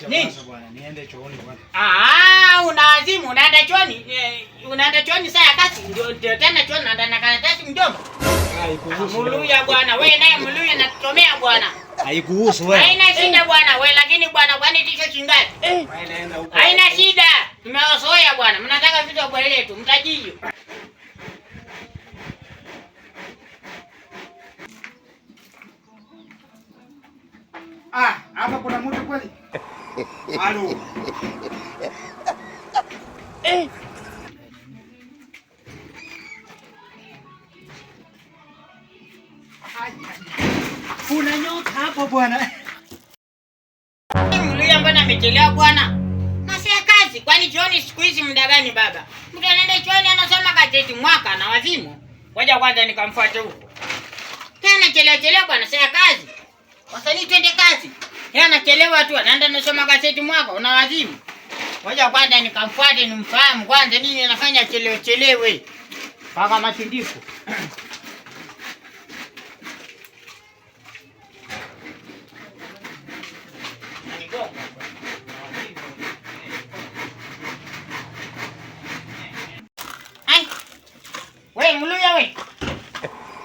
Ngoja Nini? kwanza bwana, niende chooni bwana. Ah, unaazimu unaenda chooni? Unaenda chooni saa ya kazi ndio tena chooni unaenda na karatasi mjomba. Haikuhusu. Muluya bwana, wewe naye Muluya natutomea bwana. Haikuhusu wewe. Haina shida bwana, wewe lakini bwana kwani tisho shingapi? Wewe naenda huko. Haina shida. Tumewazoea bwana. Mnataka vitu vya bwele tu, mtajio. Ah, hapa kuna mtu kweli? Halo. Kuna nyoka hapo bwana. Mluya mbona amechelewa bwana? Masaa ya kazi, kwani chooni siku hizi muda gani baba? Mtu anaenda chooni anasoma gazeti mwaka na wazimu. Ngoja kwanza nikamfuate huko. Tena chelewa chelewa bwana, saa ya kazi. Wasanii twende kazi. Yeye anachelewa tu, anaenda anasoma gazeti mwaka una wazimu. Ngoja kwanza nikamfuate nimfahamu kwanza nini anafanya chelewe chelewe. Paka matindiko. Ai. We Mluya we.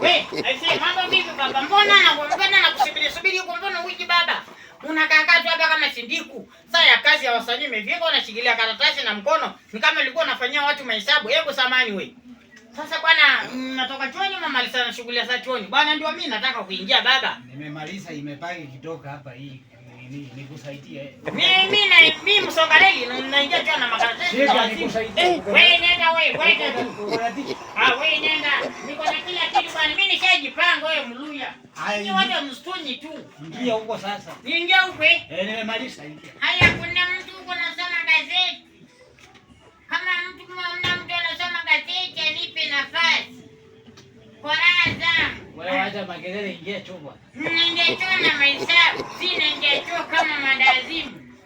We, aisee mambo vipi baba? Mbona na mbona na kusubiri subiri huko mbona wiki baba? Unakaa kaa tu hapa kama sindiku. Saa ya kazi ya wasanii imefika unashikilia karatasi na mkono. Ni kama ulikuwa unafanyia watu mahesabu. Hebu samani we. Sasa bwana, natoka chuoni mama alisana shughuli za chuoni. Bwana ndio mimi nataka kuingia baba. Nimemaliza, imebaki kidogo hapa hii nini nikusaidie. Mimi na mimi msongareli na naingia chuoni na makaratasi. Na Shika wazimu. nikusaidie. Wewe nenda wewe, wewe tu. Kuna tiki. Ah, wewe nenda. Niko na kila kitu bwana. Mimi nishajipanga wewe Mluya. Ai. Ni watu wa msituni tu. Ingia huko sasa. Niingia huko eh? Eh, nimemaliza ingia. Haya, kuna mtu huko anasoma gazeti. Kama mtu mna mtu anasoma gazeti anipe nafasi. Kwa raha zangu. Wewe acha makelele, ingia chumba. Naingia choo na mahesabu. Si naingia choo kama mandazimu.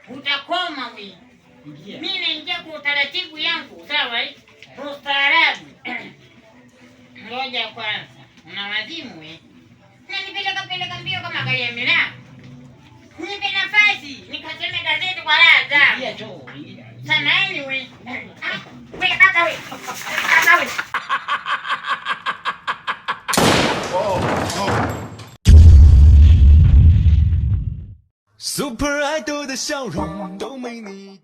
Utakoma wewe. Ingia. Mimi naingia kwa utaratibu yangu, sawa eh? Kwa ustaarabu. Ngoja kwanza. Una wazimu eh? Nanipeleka peleka mbio kama gari ya miraa. Nipe nafasi nikasome gazeti kwa raha zangu. Ingia choo, ingia. Samahani we. Ah, we kaka we. Kaka we. Super Idol 的笑容都没你的。